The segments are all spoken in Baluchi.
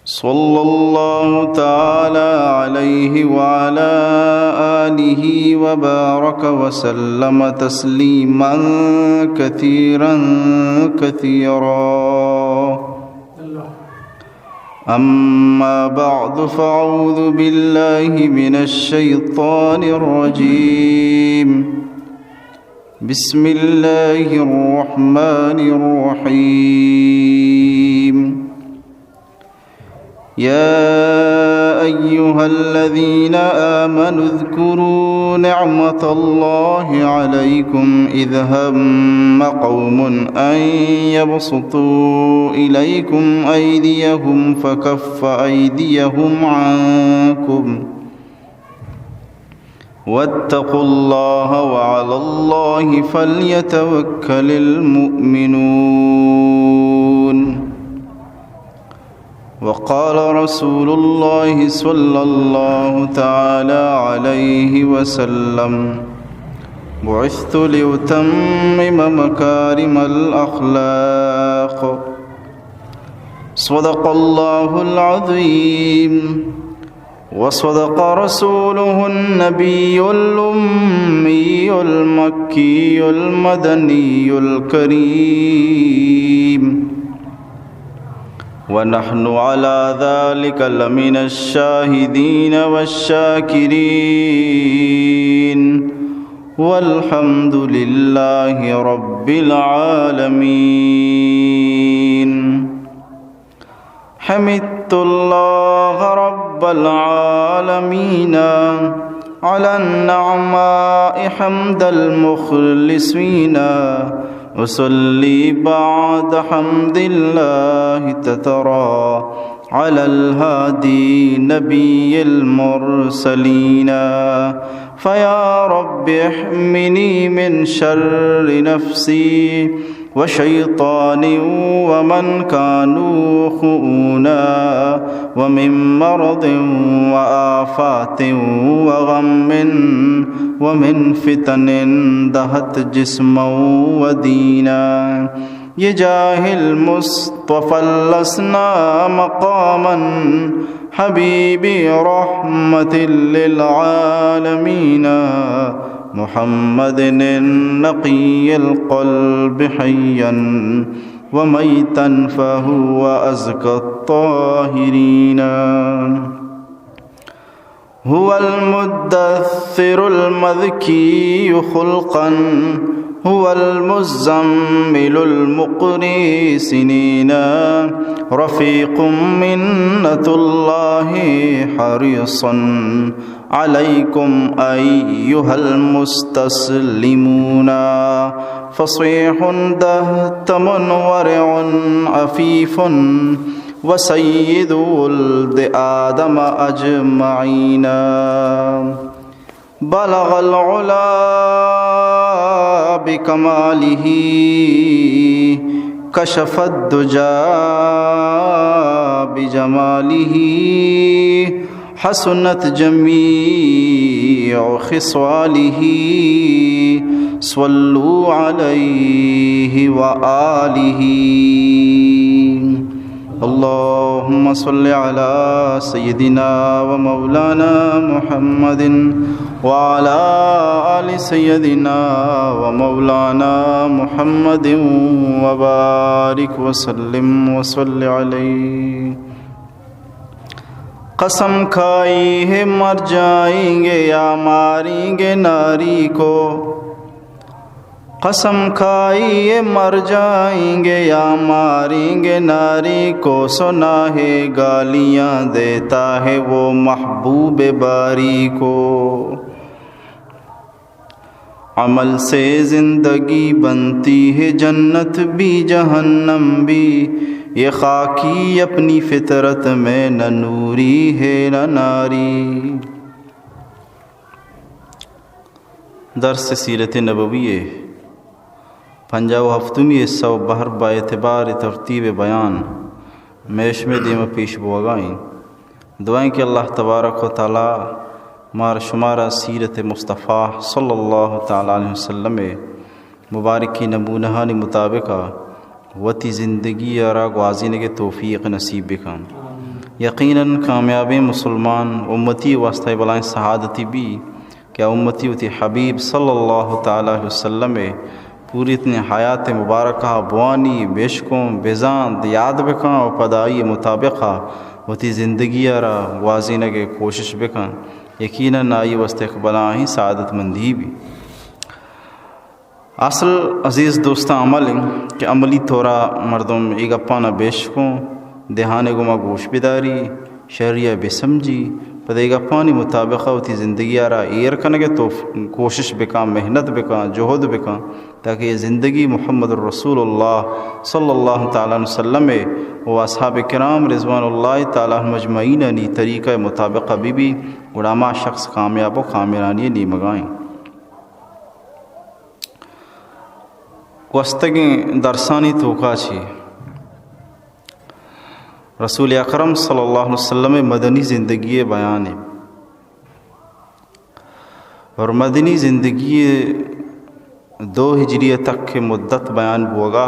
صلى الله تعالى عليه وعلى آله وبارك وسلم تسليما كثيرا كثيرا. أما بعد، فأعوذ بالله من الشيطان الرجيم. بسم الله الرحمن الرحيم. يا أيها الذين آمنوا اذكروا نعمة الله عليكم إذ هم قوم أن يبسطوا إليكم أيديهم فكف أيديهم عنكم واتقوا الله وعلى الله فليتوكل المؤمنون. وقال رسول الله صلى الله تعالى عليه وسلم: بعثت لأتمم مكارم الأخلاق. صدق الله العظيم. وصدق رسوله النبي الأمي المكي المدني الكريم، ونحن على ذلك لمن الشاهدين والشاكرين، والحمد لله رب العالمين. حمدت الله رب العالمين على النعماء حمد المخلصين. أصلي بعد حمد الله تترى على الهادي نبي المرسلين. فيا رب احمني من شر نفسي وشيطان ومن كانوا يخوني، ومن مرض وآفات وغم ومن فتن دهت جسما ودينا. بجاه المصطفى لسنا مقاما حبيبي رحمة للعالمين محمد النقي القلب حيا وميتا فهو أزكى الطاهرين. هو المدثر المذكي خلقا، هو المزمل المقري سنينا، رفيق منة الله حريصا عليكم أيها المستسلمون، فصيح دهتم ورع عفيف وسيد ولد آدم أجمعين. بلغ العلا بكماله، كشف الدجى بجماله، حسنت جميع خصاله، صلوا عليه وآله. اللهم صل على سيدنا ومولانا محمد وعلى آل سيدنا ومولانا محمد وبارك وسلم وصل عليه. قسم کھائی ہے مر جائیں گے یا ماریں گے ناری کو، قسم کھائی ہے مر جائیں گے یا ماریں گے ناری کو، سنا ہے گالیاں دیتا ہے وہ محبوب باری کو۔ عمل سے زندگی بنتی ہے جنت بھی جہنم بھی، یہ خاکی اپنی فطرت میں نہ نوری ہے نہ ناری۔ درس سیرت نبوی ءِ پنجاہ و ہفتمی حصہ و بہر با اعتبار ترتیب بیان مئے شمئے دیم ءَ پیش بوگا ایں۔ دعائیں کہ اللہ تبارک و تعالی مار شمارا سیرت مصطفی صلی اللہ تعالی علیہ وسلم ءِ مبارکی نمونہانی مطابق ءَ وتی زندگی ءَ را گوازینگ ءِ توفیق نصیب بکن۔ یقیناً کامیابیں مسلمان امتی واسطہ بلائیں سعادتی بی کہ امتی وتی حبیب صلی اللہ تعالی علیہ وسلم ءِ پوریتنیں حیات مبارکہ بوانی، بشکوں، بزانت، یاد بکاں و پدا آئی مطابقہ وتی زندگی ءَ را گوازینگ ءِ کوشش بکاں۔ یقیناً آئی واسطہ یک بلاہیں سعادت مندی بی۔ اصل عزیز دوستاں عمل انت کہ عملی طورا مردم اے گپانا بشکوں، دہانے گوما گوش بداری، شریا بسمجی، پدا اے گپانی مطابقا وتی زندگیا را ایر کنگے تو کوشش بکاں، محنت بکاں، جہد بکاں، تاکہ اے زندگی محمد رسول اللہ صلی اللہ تعالی علیہ وسلم و اصحاب کرام رضوان اللہ تعالی علیہم اجمعینانی طریقہ مطابقہ بی بی، گڑا ہما شخص کامیاب و کامرانی نیمگائیں۔ گوستگیں درسانی توکا چی رسول اکرم صلی اللہ علیہ وسلم مدنی زندگی بیان اور مدنی زندگی دو ہجری تک مدت بیان بوگا،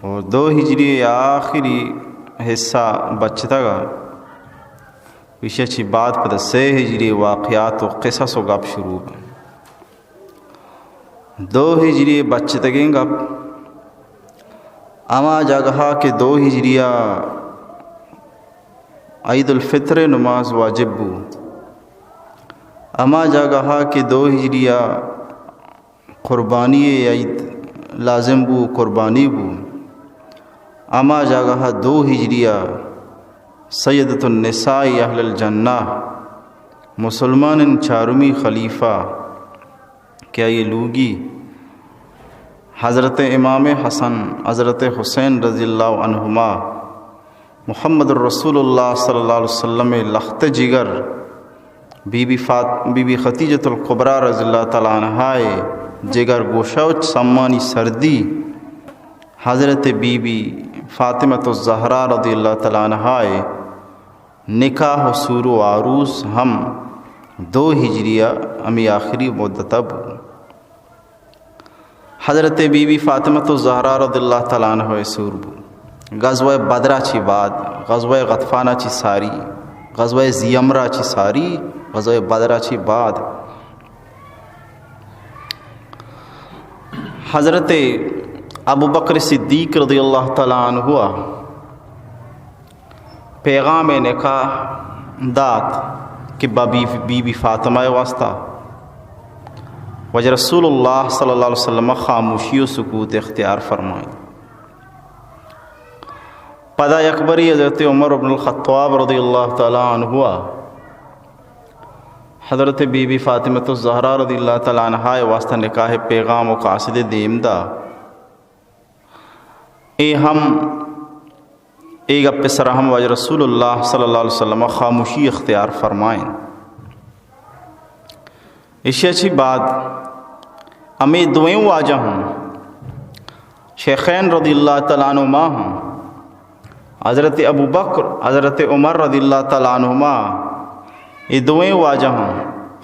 اور دو ہجری آخری حصہ بچتگا، ایشی چی بعد پدا سے ہجری واقعات و قصص و گپ شروع بنت۔ دو ہجری بچتگیں گپ، ہما جاگہا کہ دو ہجریا عید الفطر نماز واجب بو، ہما جاگہا کہ دو ہجریا قربانی عید لازم بو، قربانی بو، ہما جاگہا دو ہجریا سیدۃ النساء اہل الجنہ مسلمان چارمی خلیفہ کہ آئی لوگی حضرت امام حسن، حضرت حسین رضی اللہ عنہما، محمد رسول اللہ صلی اللہ علیہ وسلم لخت جگر، بی بی فاط-، بی بی خدیجۃ الکبریٰ رضی اللہ تعالی عنہا جگر گوشہ و سمانی سردی حضرت بی بی فاطمۃ الزہرا رضی اللہ تعالی عنہا نکاح و سور و عروس ہم دو ہجریہ ہمی آخری مدتا بو۔ حضرت بی بی فاطمۃ الزہرا رضی اللہ تعالی عنہا سور بو۔ غزوہ بدرا چی بعد، غزوہ غطفانا چی ساری، غزوہ ذی امرا چی ساری، غزوہ بدرا چی بعد حضرت ابوبکر صدیق رضی اللہ تعالی عنہ پیغام نکاح دات کہ بہ بی بی فاطمہ واسطہ۔ واجہ رسول اللہ صلی اللہ علیہ وسلم خاموشی و سکوت اختیار فرمائیں۔ پدا یکبری حضرت عمر بن الخطاب رضی اللہ تعالی عنہ حضرت بی بی فاطمۃ الزہرا رضی اللہ تعالی عنہا واسطہ نکاح پیغام و قاصد دیم دا۔ اے ہم، اے گپ سرا ہم واجہ رسول اللہ صلی اللہ علیہ وسلم خاموشی اختیار فرمائیں۔ ایشی چی بعد ہمے دوئیں واجہ ہم، شیخین رضی اللہ تعالی عنہما ہم، حضرت ابوبکر، حضرت عمر رضی اللہ تعالی عنہما، اے دوئیں واجہ ہم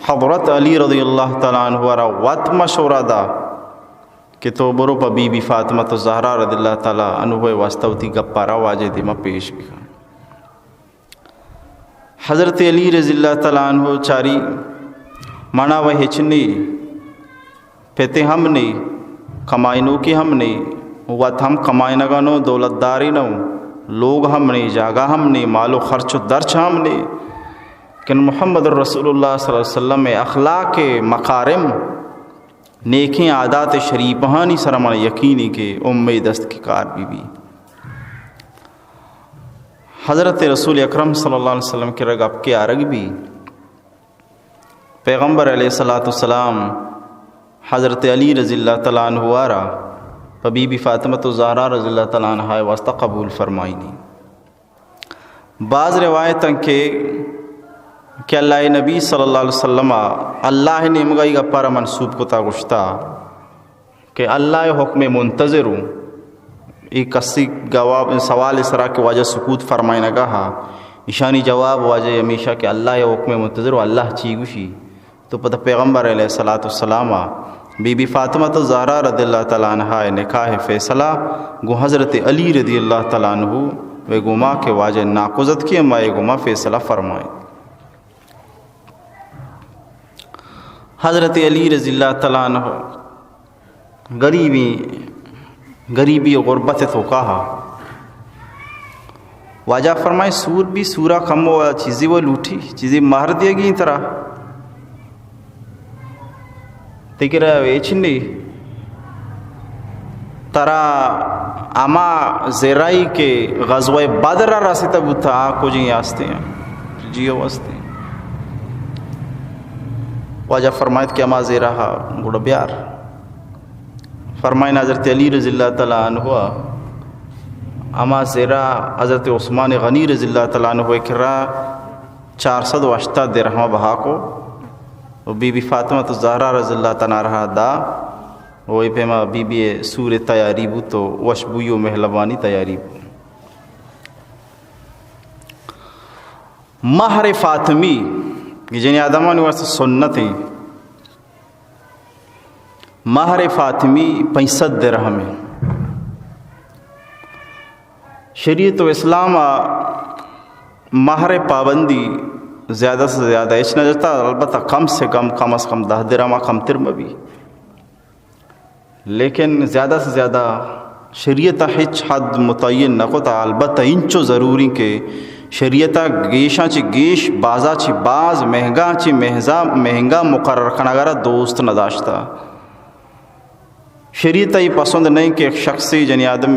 حضرت علی رضی اللہ تعالی عنہ را وت مشورہ دا کہ تو برو پہ بی بی فاطمۃ الزہرا رضی اللہ تعالی عنہ واسطہ وتی گپارا واجہ دیما پیش بکن۔ حضرت علی رضی اللہ تعالی عنہ چاری، منا و ہچ نی، پتے ہم نی، کمائنوکی ہم نی، وت ہم کمائنگا نو، دولت داری نو، لوگ ہم نی، جاگہ ہم نی، مال و خرچ و درچ ہم نی، لیکن محمد رسول اللہ صلی اللہ علیہ وسلم اخلاق مکارم، نیکیں عادات شریفہانی سرا من یقینی کہ امید است کہ کار بی بی۔ حضرت رسول اکرم صلی اللہ علیہ وسلم کرا گپ کہ آرگ بی، پیغمبر علیہ الصلوۃ والسلام حضرت علی رضی اللہ تعالی عنہ را پہ بی بی فاطمۃ الزہرا رضی اللہ تعالی عنہا واسطہ قبول فرمائینی۔ بعض روایت انت کہ، کہ اللہ نبی صلی اللہ علیہ وسلم اللہ نیمگا ای گپارا منسوب کتا، گوشتا کہ اللہ حکم منتظر ہوں۔ ای کسی گواب سوال سرا کہ واجہ سکوت فرمائنگا ہا، ایشانی جواب واجہ ہمیشہ کہ اللہ حکم منتظر ہوں، اللہ چی گوشی۔ تو پتہ پیغمبر علیہ الصلوۃ والسلام بی بی فاطمۃ الزہرا رضی اللہ تعالی عنہا نکاح فیصلہ گوں حضرت علی رضی اللہ تعالی عنہ وے گوما کہ واجہ ناکوزتکی ہما اے گوما فیصلہ فرمائیں۔ حضرت علی رضی اللہ تعالیٰ عنہ غریبی، غریبی و غربت توکا ہا۔ واجہ فرمائیں، سور بی، سورا کم و چیزی و لوٹی، چیزی مہر دیگی ترا۔ تئی کرا ہچ نی۔ ترا ہما زرئی کہ غزوہ بدر ء رسیتہ بوتہ، آ کجیں ہستیں؟ جی ہو ہستیں۔ واجہ فرمائیت کہ ہما زرہ ء گڑا بیار۔ فرمائیں حضرت علی رضی اللہ تعالی عنہ ء ہما زرہ حضرت عثمان غنی رضی اللہ تعالی عنہ ء کرا چار سد و ہشتاد درہم بہا کو و بی بی فاطمہ الزہرا رضی اللہ تعالی عنہا دا و اے پیما بی بی سور تیاری بوت و وشبوئی و مہلبانی تیاری بوت۔ مہر فاطمی کہ جنی آدمانی واسطہ سنت ہیں، مہر فاطمی پنچ سد درہم ہیں۔ شریعت و اسلام ء مہر پابندی زیادہ سے زیادہ ہچ نہ جتا، البتہ کم سے کم، کم از کم دہ درہم ء کمتر مہ بی۔ لیکن زیادہ سے زیادہ شریعت ء ہچ حد متعین نہ کتا، البتہ انچو ضروری کہ شریعت ء گیشاں چہ گیش، بازا چہ باز، مہنگا چہ مہزا، مہنگا مقرر کنگ ء را دوست نہ داشتا۔ شریعت ء پسند نہیں کہ یک شخصی جنی آدم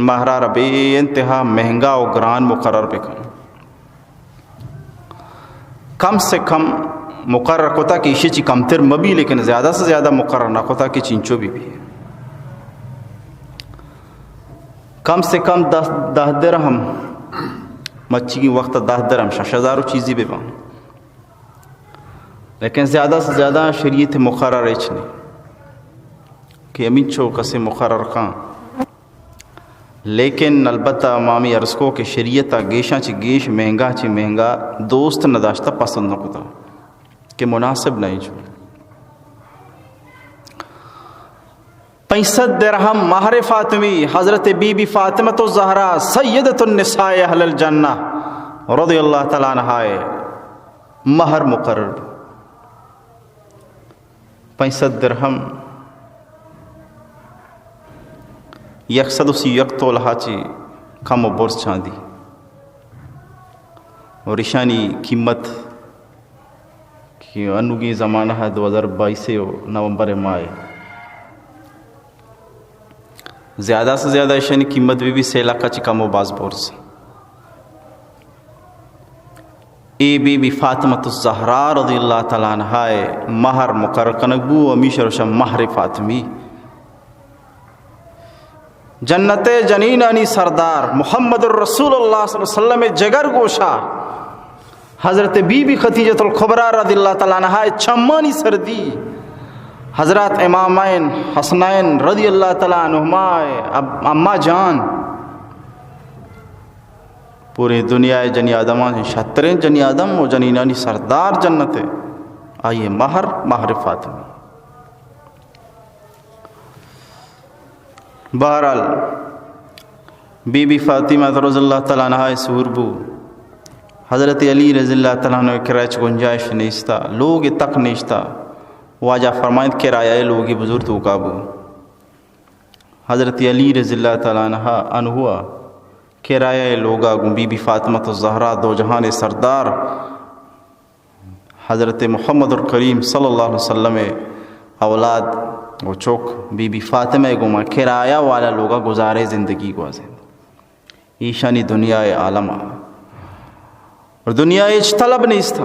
مہرا را بے انتہا مہنگا و گران مقرر بکن۔ کم سے کم مقرر کتا کہ ایشی چی کمتر مبی، لیکن زیادہ سے زیادہ مقرر نہ کتا کہ چینچو بی بی۔ کم سے کم دہ، دہ درہم، مچی وقت دہ درہم شش ہزار و چیزی ببان۔ لیکن زیادہ سے زیادہ شریعت مقرر ہچ نہیں کہ ہمینچو کسے مقرر کن۔ لیکن البتہ ما ہمے عرض کو کہ شریعت ء گیشاں چہ گیش، مہنگا چہ مہنگا دوست نہ داشتہ، پسند نہ کتا کہ مناسب نہیں چو۔ پنچ سد درہم مہر فاطمی، حضرت بی بی فاطمۃ الزہرا سیدۃ النساء اہل الجنہ رضی اللہ تعالی عنہا مہر مقرر۔ پنچ سد درہم یک سد و سی یک تولہ چی کم و برز چاندی اور ایشانی قیمت کہ انوگیں زمانہ ء دو ہزار بائیس ء نومبر ء ماہ ء زیادہ سے زیادہ ایشانی قیمت بہ بی سے لکھ ء چہ کم و باز برز۔ اے بی بی فاطمۃ الزہرا رضی اللہ تعالی عنہا ء مہر مقرر کنگ بو، ہمیشہ روشا مہر فاطمی۔ جنت ء جنینانی سردار محمد الرسول اللہ صلی اللہ علیہ وسلم ء جگر گوشا حضرت بی بی خدیجۃ الکبریٰ رضی اللہ تعالی عنہا ء چمانی سردی، حضرات امامین حسنین رضی اللہ تعالی عنہما ء اب-، اماں جان، پوریں دنیا ء جنی آدمان شتریں جنی آدم و جنینانی سردار جنت ء، آئی ء مہر، مہر فاطمی۔ بہرحال، بی بی فاطمہ رضی اللہ تعالی عنہا سور بو۔ حضرت علی رضی اللہ تعالی عنہ کرا ہچ گنجائش نیستا، لوگ تک نیستا۔ واجہ فرمائیت کرایہ لوگی بزرگ توکا بو۔ حضرت علی رضی اللہ تعالی عنہ، عنہ کرایہ لوگا گوں بی بی فاطمۃ الزہرا، دو جہان سردار، حضرت محمد الکریم صلی اللہ علیہ وسلم ء اولاد و چک بی بی فاطمہ ء گوما کرایہ والا لوگا گزارے زندگی گوازینت۔ ایشانی دنیا ء عالم ء اور دنیا ء ہچ طلب نیست،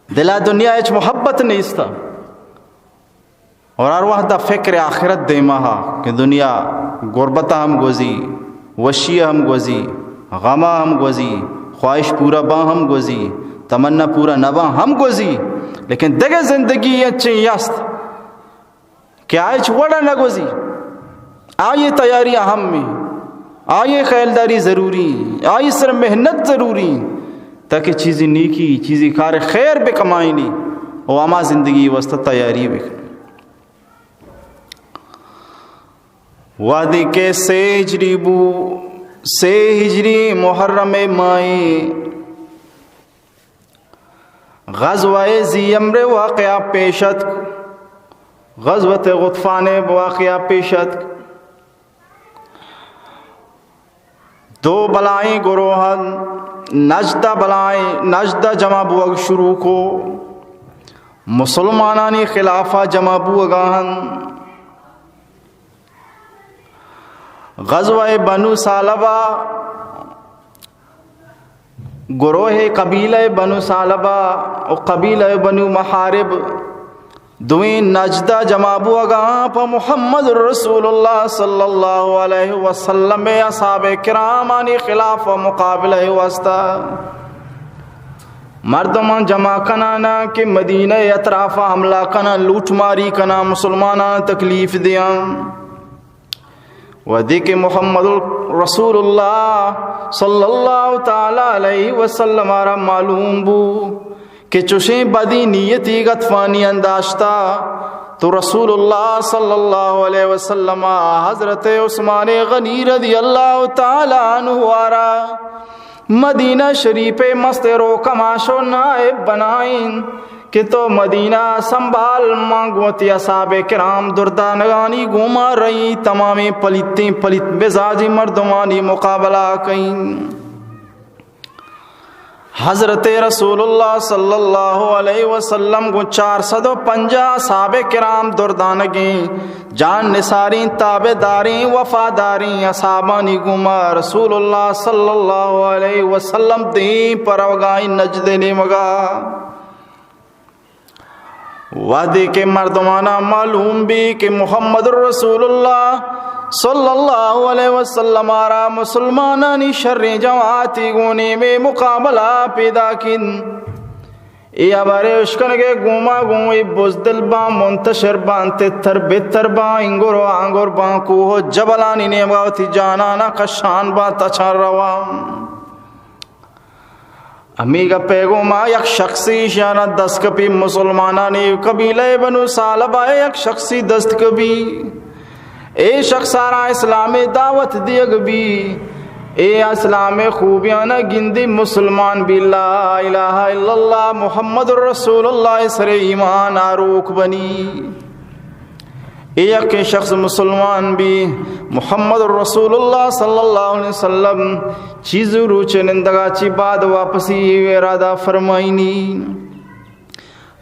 دلا دنیا ء ہچ محبت نیست۔ اور ہر وہدا فکر آخرت دیما ہا کہ دنیا غربت ہم گوزی، وشی ہم گوزی، غم ہم گوزی، خواہش پورا باں ہم گوزی، تمنا پورا نہ باں ہم گوزی، لیکن دگہ زندگی انچیں است کہ آ ہچ وڑا نہ گوزی۔ آئی تیاری اہم ہے، آئی خیالداری ضروری، آئی سر محنت ضروری، تاکہ چیزی نیکی، چیزی کار خیر بکمائینی و ہما زندگی واسطہ تیاری بکنی۔ وہدے کہ سیجری بو، سے ہجری محرم ماہی غزوہ ذی امر واقعہ پیش اتک، غزوت غطفان واقعہ پیش اتک۔ دو بلائیں گروہ نجدہ بلائیں، نجدہ جمع بوگ شروع کو، مسلمانانی خلافہ جمع بوگا ہن۔ غزوہ بنو ثعلبہ، گروہ قبیلہ بنو ثعلبہ و قبیلہ بنو محارب، دوئیں نجدہ جمع بوگا پہ محمد رسول اللہ صلی اللہ علیہ وسلم اصحاب کرامانی خلاف و مقابلہ واسطہ۔ مردمان جمع کنانا کہ مدینہ اطراف حملہ کناں، لوٹ ماری کناں، مسلمانان تکلیف دیاں۔ وہدے کہ محمد رسول اللہ صلی اللہ تعالی علیہ وسلم آرا معلوم بو کہ چوشیں بدی نیتی غطفانی انداشتا، تو رسول اللہ صلی اللہ علیہ وسلم حضرت عثمان غنی رضی اللہ تعالی عنہ آرا مدینہ شریف مست رو کماش و نائب بنائیں کہ تو مدینہ سنبھال، ما گوں وتی اصحاب کرام دردانگانی گوما رئی، تمامیں پلیتیں پلیت مزاجی مردمانی مقابلہ کئیں۔ حضرت رسول اللہ صلی اللہ علیہ وسلم گوں چار سد و پنجاہ اصحاب کرام دردانگیں جان نثاریں، تابعداریں، وفاداریں اصحابانی گوما رسول اللہ صلی اللہ علیہ وسلم دیم پر روگائیں نجد نیمگا۔ وہدے کہ مردمانا معلوم بی کہ محمد رسول اللہ صلی اللہ علیہ وسلم آرا مسلمانانی شریں جماعتی گوں نیمے مقابلہ پیدا کن، اے ہبرے اشکنگے گوما گوں اے بزدل باں، منتشر باں، تتر بتر باں، انگر و آنگر باں، کوہ و جبلانی نیمگا وتی جانانا کشان باں، تچان رواں۔ ہمے گپے گوما یک شخصی ایشانا دست کپی، مسلمانانی قبیلہ بنو ثعلبہ یک شخصی دست کپی۔ اے شخص آرا اسلام دعوت دیگ بی، اے اسلام خوبیانا گندی، مسلمان بی، لا الہ الا اللہ محمد رسول اللہ سر ایمان آروک بنی۔ اے یکیں شخص مسلمان بی، محمد رسول اللہ صلی اللہ علیہ وسلم چیز روچ نندگا چی بعد واپسی ارادہ فرمائنی۔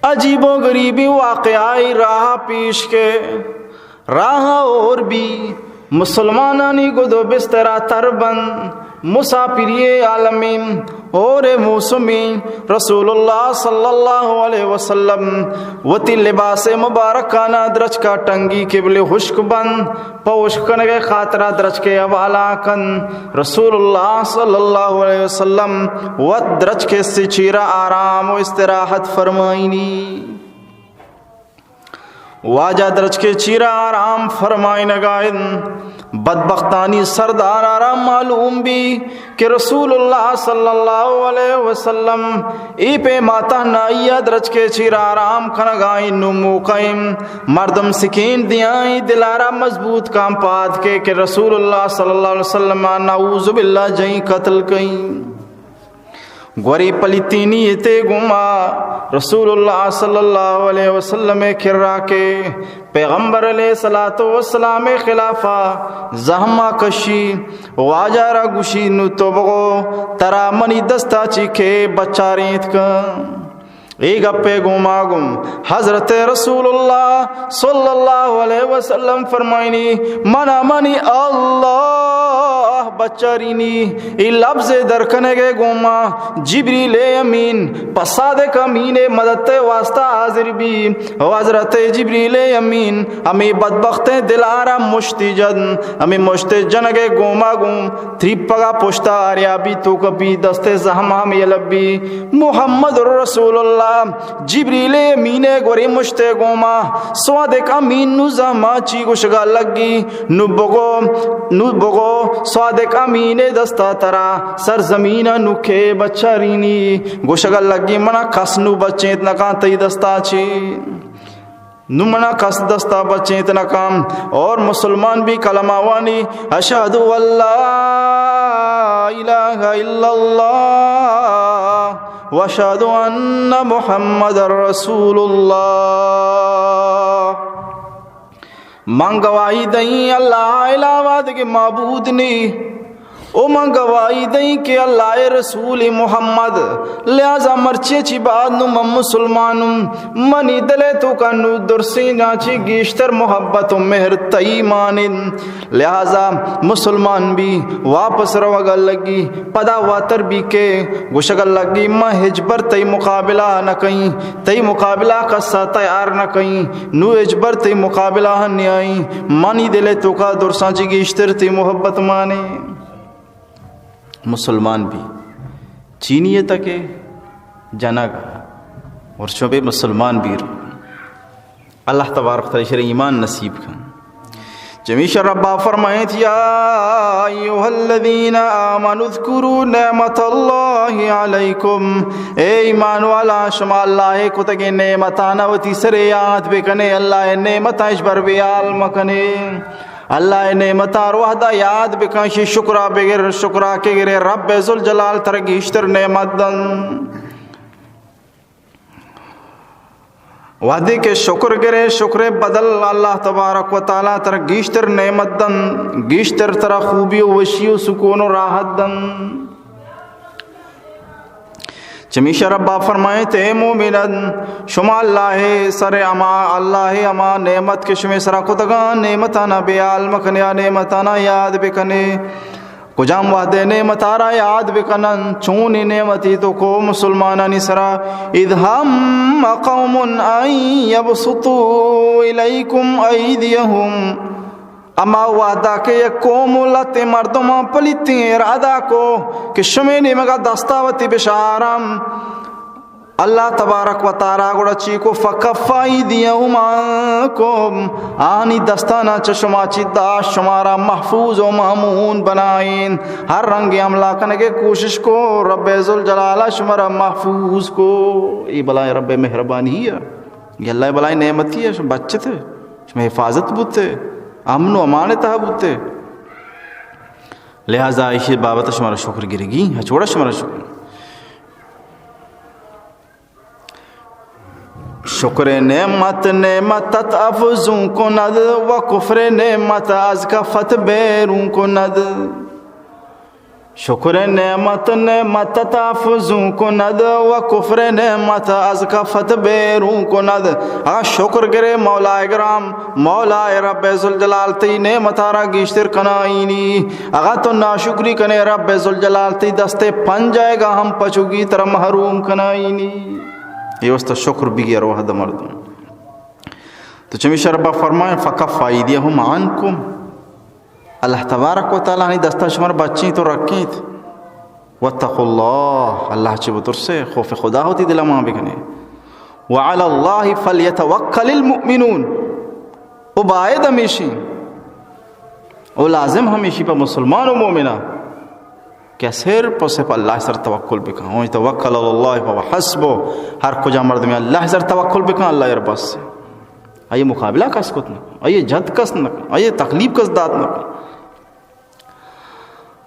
عجیب و غریبی واقعہ ای راہ پیش کے، راہ اور بی مسلمانانی گد و بسترا تر بند، مسافری عالمی اور موسمی رسول اللہ صلی اللہ علیہ وسلم وتی لباس مبارکانا درچکا ٹنگی، قبل ہشک بند، پہ ہشک کنگے خاطرا درچکے حوالہ کن۔ رسول اللہ صلی اللہ علیہ وسلم وت درچکے سے چیرا آرام و استراحت فرمائنی۔ واجہ درچکے چیرا آرام فرمائنگا انت۔ بدبختانی سردار آرا معلوم بی کہ رسول اللہ صلی اللہ علیہ وسلم اے پیما تہنائی ء درچکے چیرا آرام کنگا انت، نو موقع انت مردم سکین دیاں، دلارا مضبوط کاں پاد کے کہ رسول اللہ صلی اللہ علیہ وسلم نعوذ باللہ جئیں قتل کئیں۔ گوری پلیتی نیتے گوما رسول اللہ صلی اللہ علیہ وسلم کرا کے پیغمبر علیہ الصلوۃ والسلام خلافا زہما کشی، واجہ را گوشی، نو تو بگو ترا منی دستا چی کے بچارینت کن۔ اے گپے گوما گوں حضرت رسول اللہ صلی اللہ علیہ وسلم فرمائنی، منا منی اللہ بچارینی۔ اے لفظ در کنگے گوما جبریل امین پہ صادق امین مدد واسطہ حاضر بی۔ و حضرت جبریل امین ہمیں بدبختیں دلارا مشتی جن، ہمیں مشت جنگے گوما گوں تریپگا پشتا آریا بی، تو کپی دست زہم ہم یلبی۔ محمد رسول اللہ جبریل امین گوری مشتے گوما، صادق امین نو زہما چی گوشگا لگی، نو بگو، نو بگو صادق امین دستا ترا سرزمین نو کے بچارینی۔ گوشگا لگی، منا کس نو بچینت نکان تئی دستا چی۔ نو منا کس دستا بچینت نکان۔ اور مسلمان بی کلمہ وانی، اشہد واللہ إله إلا الله وأشهد أن محمدا رسول الله۔ من گواہی دئیں اللہ ءِ علاوہ دگہ معبود نی، او من گواہی دئیں کہ اللہ ءِ رسول محمد۔ لہذا مرچی چی بعد نوں من مسلمانوں، منی دل ءِ توکا نوں درسیں جاں چی گیشتر محبت و مہر تئی مان انت۔ لہذا مسلمان بی، واپس روگ ءَ لگی، پدا واتر بی کہ گوشگ ءَ لگی، من ہچبر تئی مقابلہ نہ کئیں، تئی مقابلہ کسا تیار نہ کئیں، نوں ہچبر تئی مقابلہ نیائیں، منی دل ءِ توکا درساں چی گیشتر تئی محبت مانے۔ مسلمان بی، چینی ءَ تک جنگ اور شبے مسلمان بیر۔ اللہ تبارک و تعالی شر ایمان نصیب کن۔ چمیشا ربا فرمائیت، یا ایھا الذین آمنوا اذکروا نعمت اللہ علیکم، اے ایمان والا، شما اللہ ءِ کتگیں نعمتانا وتی سرے یاد بکنے، اللہ ءِ نعمتاں ہچبر بیال مکنے۔ اللہ ءِ نعمتاں ہر وہدا یاد بکن، شی شکرا بگر، شکرا کہ گرے، رب ذوالجلال ترا گیشتر نعمت دن۔ وہدے کہ شکر گرے، شکر ءِ بدل اللہ تبارک و تعالی ترا گیشتر نعمت دن، گیشتر ترا خوبی و وشی و سکون و راحت دن۔ چمیشا ربا فرمائیت، اے مومنان، شما اللہ ءِ سر ہما، اللہ ءِ ہما نعمت کہ شمے سرا کتگاں، نعمتانا بیال مکنے، آ نعمتانا یاد بکنے۔ کجام وہدے نعمتارا یاد بکنن، چونیں نعمتی تو کو مسلمانانی سرا، اذ ہم قوم ان یبسطوا الیکم ایدیہم، ہما وہدا کہ یک قوم و لہتیں مردماں پلیتیں ارادہ کو کہ شمے نیمگا دستا وتی بشارم۔ اللہ تبارک و تعالی گڑا چی کو؟ فکف ایدیہم عنکم، آنی دستانا چہ شما چی داشت، شمارا محفوظ و مامون بنائین۔ ہر رنگیں حملہ کنگے کوشش کو، رب ذوالجلال شمارا محفوظ کو۔ اے بلائیں رب مہربانی ہے، اے اللہ بلائیں نعمتی ہے، شما بچتے، شما حفاظت بوتے، امن و امان تہا بوتے۔ لہذا ایشی بابت شمارا شکر گرگی، ہچوڑا شمارا شکر۔ شکر نعمت نعمتت افزون کند، و کفر نعمت از کفت بیرون کند۔ شکر نعمت نعمتت افزون کند، و کفر نعمت از کفت بیرون کند۔ اگاں شکر گرے مولا گرام، مولا رب ذوالجلال تئی نعمتارا گیشتر کنائینی۔ اگاں تو ناشکری کنے، رب ذوالجلال تئی دست پنجائیگا ہم پچوگی ترا محروم کنائینی۔ اے واسطہ شکر بگی ہر وہد مردم۔ تو چمیشا ربا فرمائیں، فکف ایدیہم عنکم۔ اللہ تبارک و تعالی آنی دستا شمار بچیں تو رکھیں۔ واتقوا اللہ، اللہ چہ بترسے، خوف خدا ہوتی دل مان بکنے۔ وعلی اللہ فلیتوکل المؤمنون۔ و باید ہمیشی، و لازم ہمیشی پہ مسلمان و مومنا کہ صرف و صرف اللہ سر توکل بکن۔ ومن یتوکل علی اللہ فهو حسبه۔ ہر کجا مردم اللہ سر توکل بکن، اللہ ار بس۔ آئی مقابلہ کس کت نہ، آئی جد کس نہ، آئی تکلیف کس دات نہ۔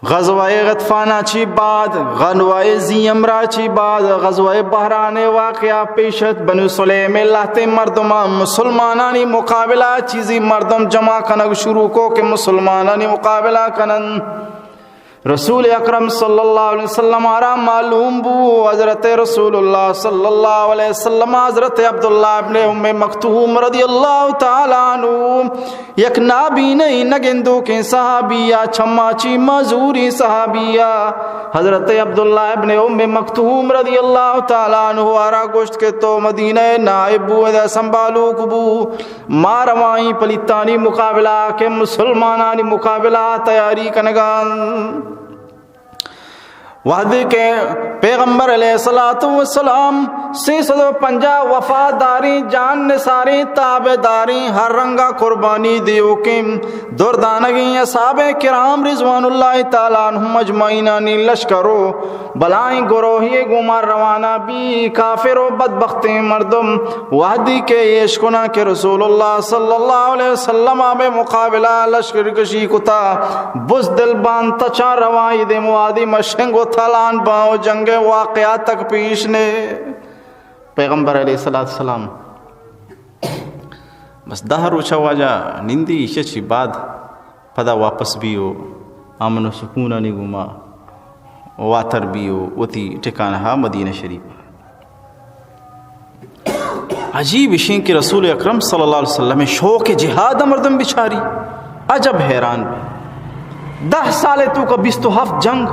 غزوہ غطفانا چی بعد، غزوہ ذی امرہ چی بعد، غزوہ بحران واقعہ پیشت۔ بنو سلیم لہتیں مردمان مسلمانانی مقابلہ چیزی مردم جمع کنگ شروع کو کہ مسلمانانی مقابلہ کنن۔ رسول اکرم صلی اللہ علیہ وسلم آرا معلوم بو، حضرت رسول اللہ صلی اللہ علیہ وسلم حضرت عبداللہ ابن ام مکتوم رضی اللہ تعالی عنہ یک نابینہ نگندوکیں صحابی یا چما چی معذوری صحابی یا۔ حضرت عبداللہ ابن ام مکتوم رضی اللہ تعالی عنہ آرا گوشت کہ تو مدینہ نائب بو، ادا سنبھالوک بو، ما روائیں پلیتانی مقابلہ کہ مسلمانانی مقابلہ تیاری کنگان۔ وہدے کہ پیغمبر علیہ الصلوۃ والسلام سیصد و پنجاہ وفاداریں، جان نثاریں، تابعداریں، ہر رنگا قربانی دیوکیں، دردانگیں اصحاب کرام رضوان اللہ تعالی عنہم اجمعینانی لشکر و بلائیں گروہی گوما روانہ بی۔ کافر و بدبختیں مردم وہدی کہ ایش کناں کہ رسول اللہ صلی اللہ علیہ وسلم بے مقابلہ لشکر کشی کتا، بزدل بان تچاں رواں، اے دیم وادی مشنگ و تالان باں و جنگ واقعہ تک پیش نے۔ پیغمبر علیہ الصلوۃ والسلام بس دہ روچ واجہ نندی، ایشی چی بعد پدا واپس بی و امن و سکونانی گوما واتر بی و وتی ٹھکانہ مدینہ شریف۔ عجیب اشیں کہ رسول اکرم صلی اللہ علیہ وسلم شوق جہاد مردم بچاری، عجب حیران بی۔ دہ سال توکا بیست و ہفت جنگ،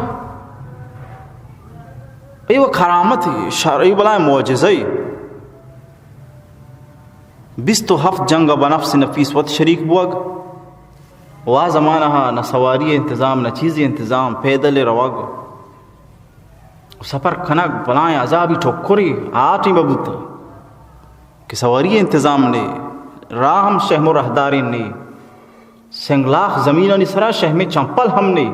اے و کرامت، شر، اے بلائیں معجزہ۔ بیست و ہفت جنگ بنفس نفیس وت شریک بوگ، و آ زمانہ نہ سواری انتظام، نہ چیزی انتظام، پیدل روگ۔ سفر کنگ بلائیں عذابی ٹکری آ ٹیم بوتا کہ سواری انتظام نے، راہ ہم شہم و راہداریں نے، سنگلاخ زمینانی سرا شہمیں چمپل ہم نے۔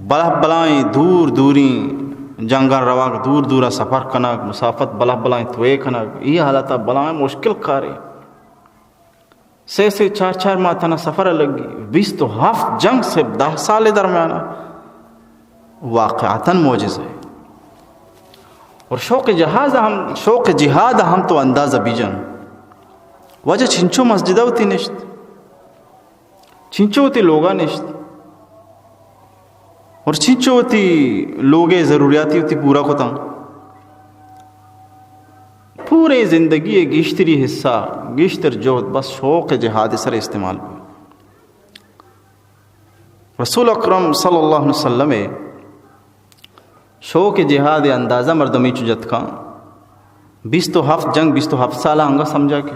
بلہ بلائیں دور دوریں جنگاں روگ، دور دورا سفر کنگ، مسافت بلہ بلائیں توے کنگ، ای حالتا بلائیں مشکل کارے۔ سے سے چار چار ماہ تنا سفر لگی، بیست و ہفت جنگ سے دہ سال درمیان، واقعتاً معجزہ ہے۔ اور شوق جہاد ہم، شوق جہاد ہم تو اندازہ بیجن۔ وجہ چنچو مسجدہ وتی نشت، چنچو وتی لوگا نشت۔ اور چنچو وتی لوگے ضروریاتی وتی پورا کتاں۔ پورے زندگی گیشتری حصہ، گیشتر جہد بس شوق جہاد سر استعمال بو۔ رسول اکرم صلی اللہ علیہ وسلم شوق جہاد اندازہ مردمی چو جتکاں۔ بیست و ہفت جنگ، بیست و ہفت سال انگا سمجھا کہ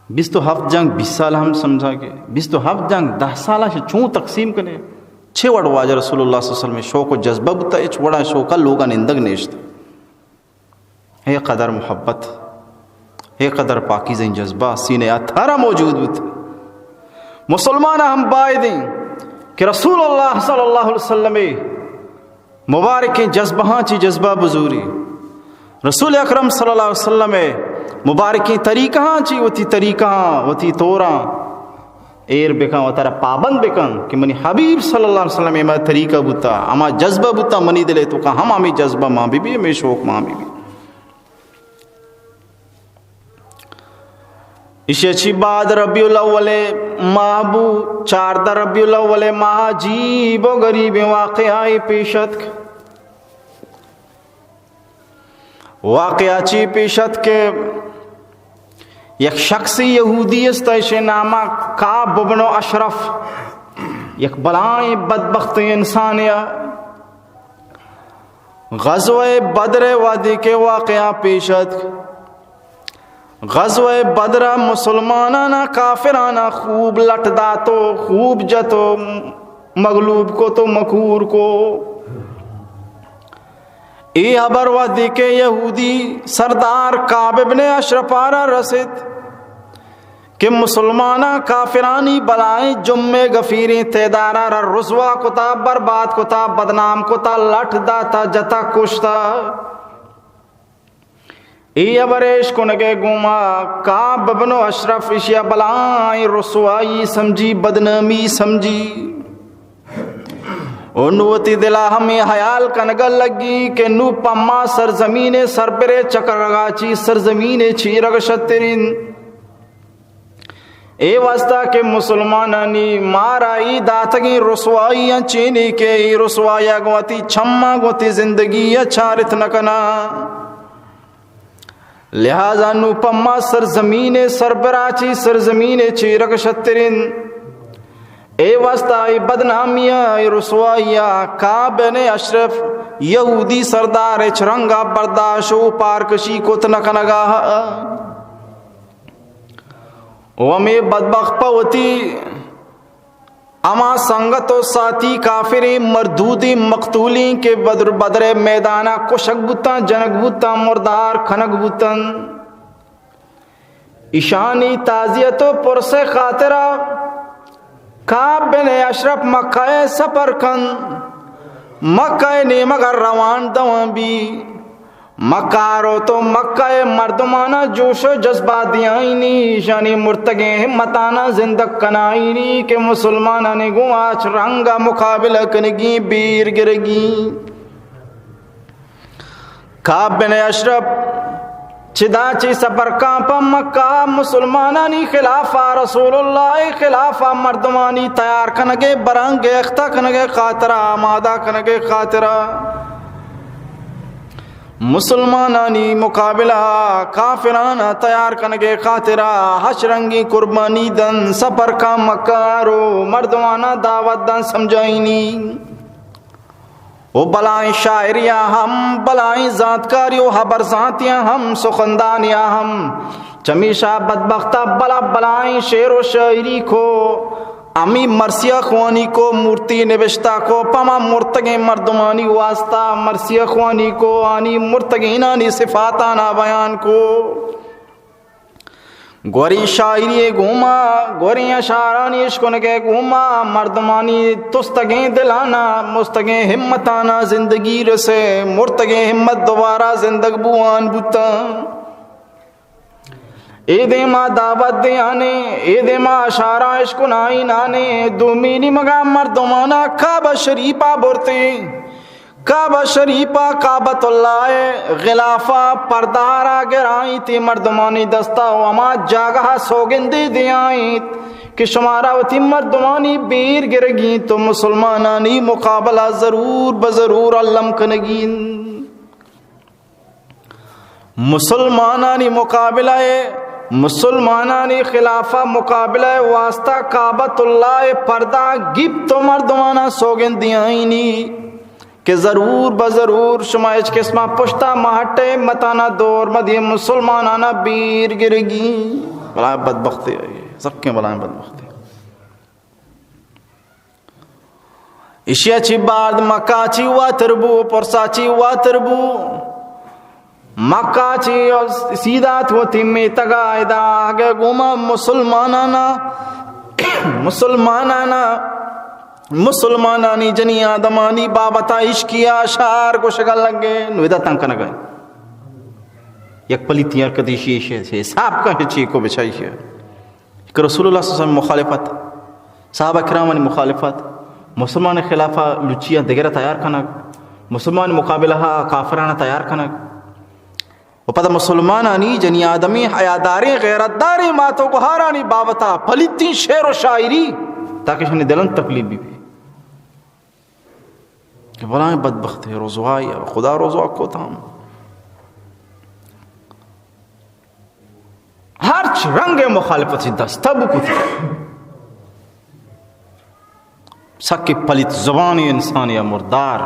بیست و ہفت جنگ بیست سال ہم سمجھا کہ بیست و ہفت جنگ دہ سال چون تقسیم کنے؟ چھ وڑ واجہ رسول اللہ صلی اللہ علیہ وسلم شوق و جذبہ بوتا، اچ وڑا شوقا لوگا نندگ نیشت۔ اے قدر محبت، اے قدر پاکیزیں جذبہ سینے اتھارا موجود بوت۔ مسلمان ہم بائدیں کہ رسول اللہ صلی اللہ علیہ وسلم مبارکیں جذبہاں چی جذبہ بزوری۔ رسول اکرم صلی اللہ علیہ وسلم مبارکیں طریقہاں چی وتی طریقہاں، وتی توراں ایر بکن، وتارا پابند بکن کہ منی حبیب صلی اللہ علیہ وسلم ہما طریقہ بوتا، ہما جذبہ بوتا، منی دلے توکا ہم ہمیں جذبہ ماں بی بی، ہمیں شوق ماں بی بی۔ ایشی چی بعد ربیع الاول ماہ بو، چاردہ ربیع الاول ماہ عجیب و غریب واقعہ پیش اتک۔ واقعہ چی پیش اتک کہ یک شخصی یہودی است، ایشی نام کعب بن اشرف، یک بلائیں بدبختیں انسانے۔ غزوہ بدر وہدے کہ واقعہ پیش اتک، غزوہ بدر مسلمانانا کافرانا خوب لٹ دات و خوب جت و مغلوب کو تو مکور کو۔ اے حبر وہدے کہ یہودی سردار کعب ابن اشرف آرا رسیت کہ مسلماناں کافرانی بلائیں جمعے گفیریں تعداد آرا رسوا کتا، برباد کتا، بدنام کتا، لٹ داتا، جتا، کشتا۔ اے حبر اش کنگے گوما کعب بن اشرف اشیا بلائیں رسوائی سمجھی، بدنامی سمجھی۔ و نو وتی دلا ہمیں حیال کنگا لگی کہ نو پما سرزمین سربرے چکرگا چی سرزمین چیرگ شترین۔ اے واسطہ کہ مسلمانانی مارا ای داتگیں رسوائی انچینی کہ ای رسوائی گوتی چما گوتی زندگی چارت نکنا۔ لہذا نو پما سرزمین سربرا چی سرزمین چیرگ شترین۔ اے واسطہ اے بدنامی ء، اے رسوائی ء کعب بن اشرف یہودی سردار اچ رنگ ء برداشت و پارکشی کت نہ کنگ ء۔ و ہمے بدبخت پہ وتی ہما سنگت و ساتھی کافریں مردودیں مقتولیں کہ بدر، بدر میدانا کشگ بوتاں، جنگ بوتاں، مردار کنگ بوتاں۔ ایشانی تعزیت و پرس خاطرا کعب بن اشرف مکہ سفر کن، مکہ نیمگ روان دوان بی۔ مکہ رو تو مکہ مردمانا جوش و جذبہ دیائینی، ایشانی مرتگیں ہمتانا زندگ کنائینی کہ مسلمانانی گوں آچ رنگ مقابلہ کنگی، بیر گرگی۔ کعب بن اشرف چدا چی سفر کاں پہ مکہ مسلمانانی خلافا، رسول اللہ خلافا مردمانی تیار کنگے، برانگے، اختہ کنگے خاطرا، آمادہ کنگے خاطرا۔ مسلمانانی مقابلہ کافرانا تیار کنگے خاطرا ہچ رنگی قربانی دن سفر کاں مکہ رو مردمانا دعوت دن سمجھائینی۔ و بلائیں شاعریا ہم، بلائیں زانتکاری و ہبر زانتیا ہم، سخندانیا ہم، چمیشا بدبختا بلا بلائیں شعر و شاعری کو، ہمی مرثیہ خوانی کو، مورتی نبشتہ کو، پما مرتگیں مردمانی واسطہ مرثیہ خوانی کو، آنی مرتگینانی صفاتانا بیان کو۔ گوری شاعری گوما، گوری اشعارانی اشکنگے گوما، مردمانی تستگیں دلانا، مستگیں ہمتانا زندگی رسے، مرتگیں ہمت دوبارہ زندگ بوان بوتاں۔ اے دیما دعوت دیانے، اے دیما اشعارا اشکنائینانے، دومی نیمگا مردمانا کعبہ شریفا برتے۔ کعبہ شریفا، کعبۃ اللہ غلافا پردہ را گرائینت، مردمانی دستا و ہما جاگہا سوگندے دیائینت کہ شمارا وتی مردمانی بیر گرگی انت و مسلمانانی مقابلہ ضرور بہ ضرور الم کنگی انت۔ مسلمانانی مقابلہ، مسلمانانی خلافا مقابلہ واسطہ کعبۃ اللہ پردہ گپت و مردمانا سوگند دیائینی کہ ضرور بہ ضرور شما ہچ قسما پشتا مہ ہٹے، ہمتانا دور مدیے، مسلمانانا بیر گرگی۔ بلائیں بدبختی آئی، سکیں بلائیں بدبختی۔ ایشیا چی بعد مکہ چی واتر بو، پرسا چی واتر بو۔ مکہ چی سیدات وتی میتگا ادا آگے گوما مسلمانانا، مسلمانانا، مسلمانانی جنی آدمانی بابتا عشقی اشعار گوشگا لگے، نو ادا تنگ کنگا۔ یک پلیتی حرکت ایشی، ایشی حساب کا چی کو بچائیے۔ کہ رسول اللہ صلی اللہ علیہ وسلم مخالفت، صحابہ کرامانی مخالفت، مسلمان خلافا لچیاں دگرا تیار کنگ، مسلمان مقابلہ کافرانا تیار کنگ، و پدا مسلمانانی جنی آدمی حیاداریں غیرتداریں مات و گہارانی بابتا پلیتیں شعر و شاعری تاکہ شنی دلن تکلیف بی بی۔ کہ بلائیں بدبختی، رسوائی، خدا رسوا کت ہم۔ ہرچ رنگ مخالفت دستا بکتی۔ سکی پلیت زبانی انسانی مردار۔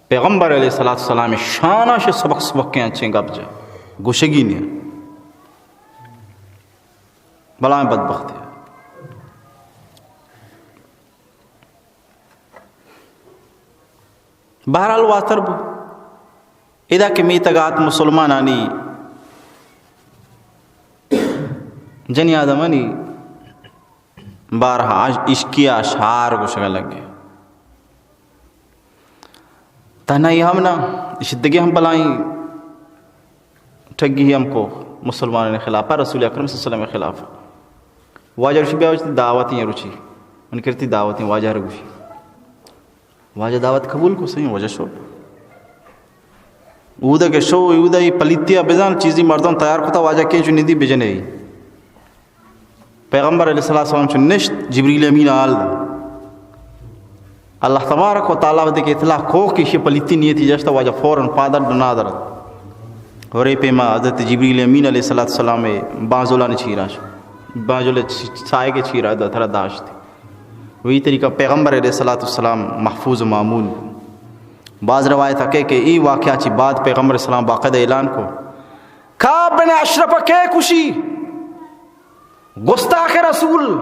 پیغمبر علیہ الصلوۃ والسلام شانا شے سبق سبق کے انچیں گپ جا۔ گوشگی نہیں۔ بلائیں بدبختی۔ بہرحال واتر بو۔ ادا کہ میتگ آت مسلمانانی جنی آدمانی بارہا عشقی اشعار گوشگا لگے۔ تنہائی ہم نہ، اش دگہ ہم بلائیں ٹگی ہم کو مسلمانانی خلاف، رسول اکرم صلی اللہ علیہ وسلم خلاف۔ واجہ رشی بیا وچ دعوتی روچی، من کرتی دعوتی واجہ رگوشی۔ واجہ دعوت قبول کو، سہی واجہ شو۔ اودا کہ شو، اودا ای پلیتیا بزان چیزی مردم تیار کتا، واجہ کہیں چو ندی بجنے۔ پیغمبر علیہ الصلوۃ والسلام چو نشت، جبریل امین آل دا۔ اللہ تبارک و تعالی وقتی کہ اطلاع کو کہ شی پلیتی نیتی جشتا، واجہ فوراً پادر دنا درت۔ اور اے پیما حضرت جبریل امین علیہ الصلوۃ والسلام بانزولانی چیرا شو۔ بانزول سائے کے چیرا دا ترا داشت۔ وہی طریقہ پیغمبر علیہ الصلوۃ والسلام محفوظ و مامون۔ بعض روایت حقے کہ ای واقعہ چی بعد پیغمبر السلام باقاعدہ اعلان کو، کعب بن اشرف کے کشی، گستاخ رسول،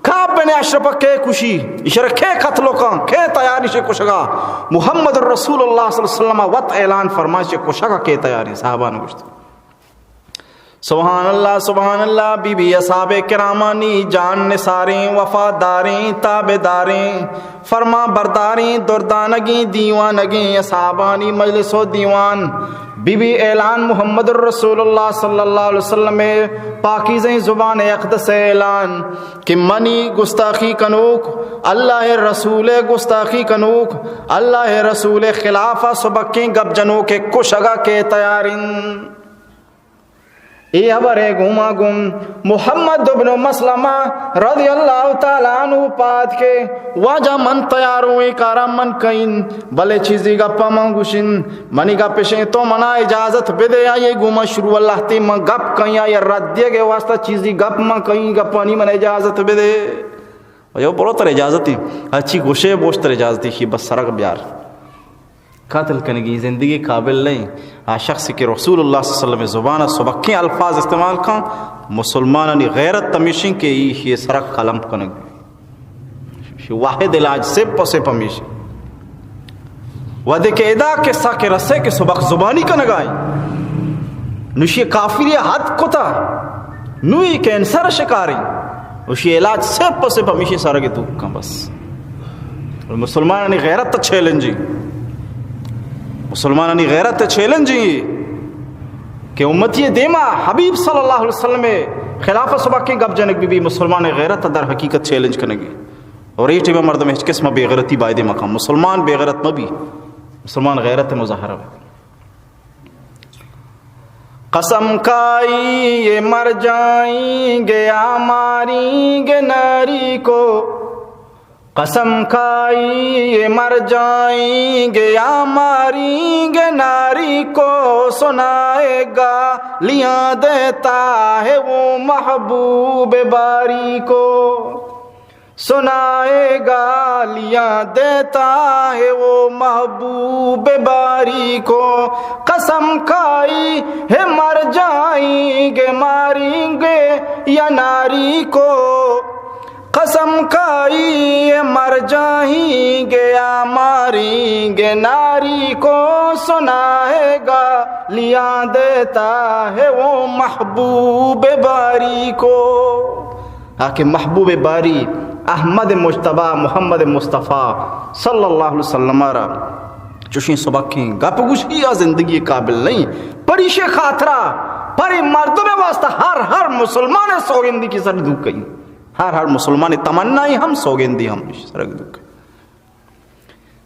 کعب بن اشرف ءَ کے کشی؟ ایشرا کے قتل کن؟ کے تیار ایشی کشگا؟ محمد رسول اللہ صلی اللہ علیہ وسلم وت اعلان فرمائش، کشگا کے تیار ایں؟ صحابہ نے گوشت، سبحان اللہ، سبحان اللہ، بی بی اصحاب کرامانی جان نثاریں، وفاداریں، تابعداریں، فرمان برداریں، دردانگیں، دیوانگیں، اصحابانی مجلس و دیوان۔ بی بی اعلان محمد رسول اللہ صلی اللہ علیہ وسلم پاکیزیں زبان اقدس اعلان کہ منی گستاخی کنوک، اللہ رسول گستاخی کنوک، اللہ رسول خلاف سبکیں گپ جنوک کشگا کے تیار انت؟ اے ہبر ءَ گوما گوں محمد ابن مسلمہ رضی اللہ تعالی عنہ پاد کے، واجہ من تیاروں، اے کارا من کئیں، بلے چیزی گپا من گوشیں، منی گپ اشیں تو منا اجازت بدے، آئی گوما شروع اللہ تی من گپ کئیں، آئی رد دیگ ءِ واسطہ چیزی گپ من کئیں، گپانی من اجازت بدے۔ و یو برو تر اجازتی، ہرچی گوشے بوش تر اجازتی، شی بس سرگ بیار۔ قتل کنگی زندگی قابل نہیں۔ آ شخص کہ رسول اللہ صلی اللہ علیہ وسلم زبان سبکیں الفاظ استعمال کن، مسلمانانی غیرت تمیشیں کہ ای شی سرگ قلم کنگ۔ شی واحد علاج صرف و صرف ہمیشیں۔ وہدے کہ ادا قصہ کہ رسے کہ سبک زبانی کنگائیں، نوشی کافری حد کتا، نوی کینسر شکاری، نوشی علاج صرف و صرف ہمیشی سرگ دوک کن بس۔ مسلمانانی غیرت چیلنجی، مسلمانانی غیرت چیلنجی کہ امتی دیما حبیب صلی اللہ علیہ وسلم خلاف سبکیں گپ جنگ بی بی، مسلمان غیرت در حقیقت چیلنج کنگی۔ اور اے ٹیمہ مردم ہچ قسم بے غیرتی بایدے مکن۔ مسلمان بے غیرت مبی، مسلمان غیرت مظاہرہ بکن۔ قسم کھائی یہ مر جائیں گے ہماری گے ناری کو، قسم کھائی یہ مر جائیں گے ہماری گے ناری کو، سنائے گالیاں دیتا ہے وہ محبوب باری کو۔ سنائے گالیاں دیتا ہے وہ محبوب باری کو، قسم کھائی ہے مر جائیں گے ماریں گے یا ناری کو، قسم کھائی ہے مر جائیں گے یا ماریں گے ناری کو، سنائے گالیاں دیتا ہے وہ محبوب باری کو۔ آ کہ محبوب باری احمد مجتبی محمد مصطفی صلی اللہ علیہ وسلم را چوشیں سبکیں گپ گوشی آ زندگی قابل نہیں۔ پریشے خاطرہ پرے مردم واسطہ ہر ہر مسلمان سوگندی کی سر دوک کئی، ہر ہر مسلمان تمنائی ہم سوگندی ہم سر دوک کئی۔